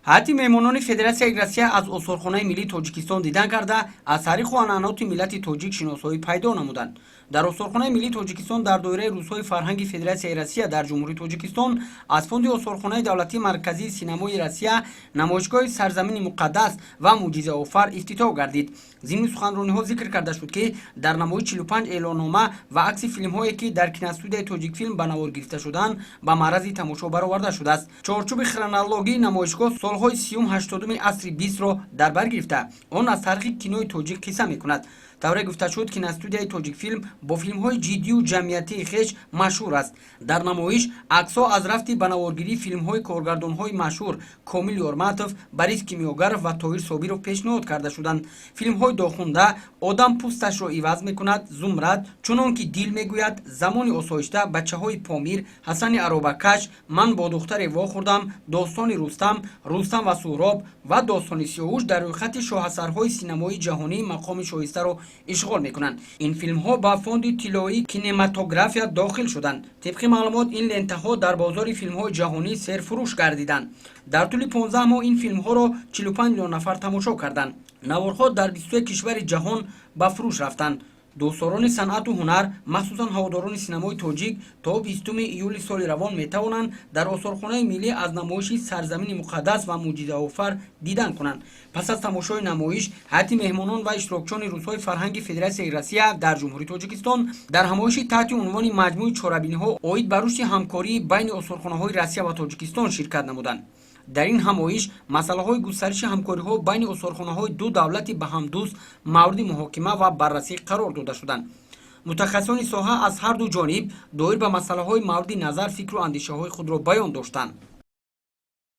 Ҳайати меҳмонони Федератсияи Россия аз Осорхонаи миллии Тоҷикистон дидан карда, аз таъриху анъанаоти миллати тоҷик шиносоӣ пайдо намуданд. Дар Осорхонаи миллии Тоҷикистон дар доираи Рӯзҳои фарҳанги Федератсияи Россия дар Ҷумҳурии Тоҷикистон аз фонди Осорхонаи давлатии Марказии синамои Россия намоишгоҳи «Сарзамини муқаддас ва мӯъҷизаофар» ифтитоҳ гардид. Зимни суханрониҳо зикр карда шуд, ки дар намоиш 45 эълоннома ва акси филмҳое, ки дар киностудияи «Тоҷикфилм» ба навор гирифта шудаанд, ба маърази тамошо бароварда шудааст. Чорчӯби хронологии намоишгоҳ солҳои 30-ум, 80-уми асри 20-ро дар бар гирифта, он аз таърихи кинои тоҷик қисса мекунад. Тавре гуфта шуд, киностудияи «Тоҷикфилм» бо филмҳои ҷиддию ҷамъиятии хеш машҳур аст. Дар намоиш аксҳо аз рафти ба наворгирии филмҳои коргардонҳои машҳур Комил Ёрматов, Борис Кимёгаров ва Тоҳир Собиров пешниҳод карда шуданд. Филмҳои «Дохунда», «Одам пӯсташро иваз мекунад», «Зумрад», «Чунон ки дил мегӯяд», «Замони осоишта», «Бачаҳои Помир», «Ҳасани аробакаш», «Ман бо духтаре вохӯрдам», «Достони Рустам», «Рустам ва Суҳроб» ва «Достони Сиёвуш» дар рӯйхати шоҳасарҳои синамоии ҷаҳонӣ мақоми шоистаро ишғол мекунанд. Ин филмҳо ба фонди тиллоии кинематография дохил шуданд. Тибқи маълумот, ин лентаҳо дар бозори филмҳои ҷаҳонӣ серфурӯш гардиданд. Дар тӯли 15 моҳ ин филмҳоро 45 миллион нафар тамошо карданд. Наворҳо дар 21 кишвари ҷаҳон ба фурӯш рафтанд. Дӯстдорони санъату ҳунар, махсусан ҳаводорони синамои тоҷик, то 20 июли соли равон метавонанд дар Осорхонаи миллӣ аз намоиши «Сарзамини муқаддас ва мӯъҷизаофар» дидан кунанд. Пас аз тамошои намоиш, ҳайати меҳмонон ва иштирокчиёни Рӯзҳои фарҳанги Федератсияи Россия дар Ҷумҳурии Тоҷикистон дар ҳамоиши таҳти унвони «Маҷмӯи чорабиниҳо оид ба рушди ҳамкории байни осорхонаҳои Россия ва Тоҷикистон» ширкат намуданд. Дар ин ҳамоиш масъалаҳои густариши ҳамкориҳо байни осорхонаҳои ду давлати ба ҳам дӯст мавриди муҳокима ва баррасӣ қарор дода шуданд. Мутахассисони соҳа аз ҳар ду ҷониб доир ба масъалаҳои мавриди назар фикру андешаҳои худро баён доштанд.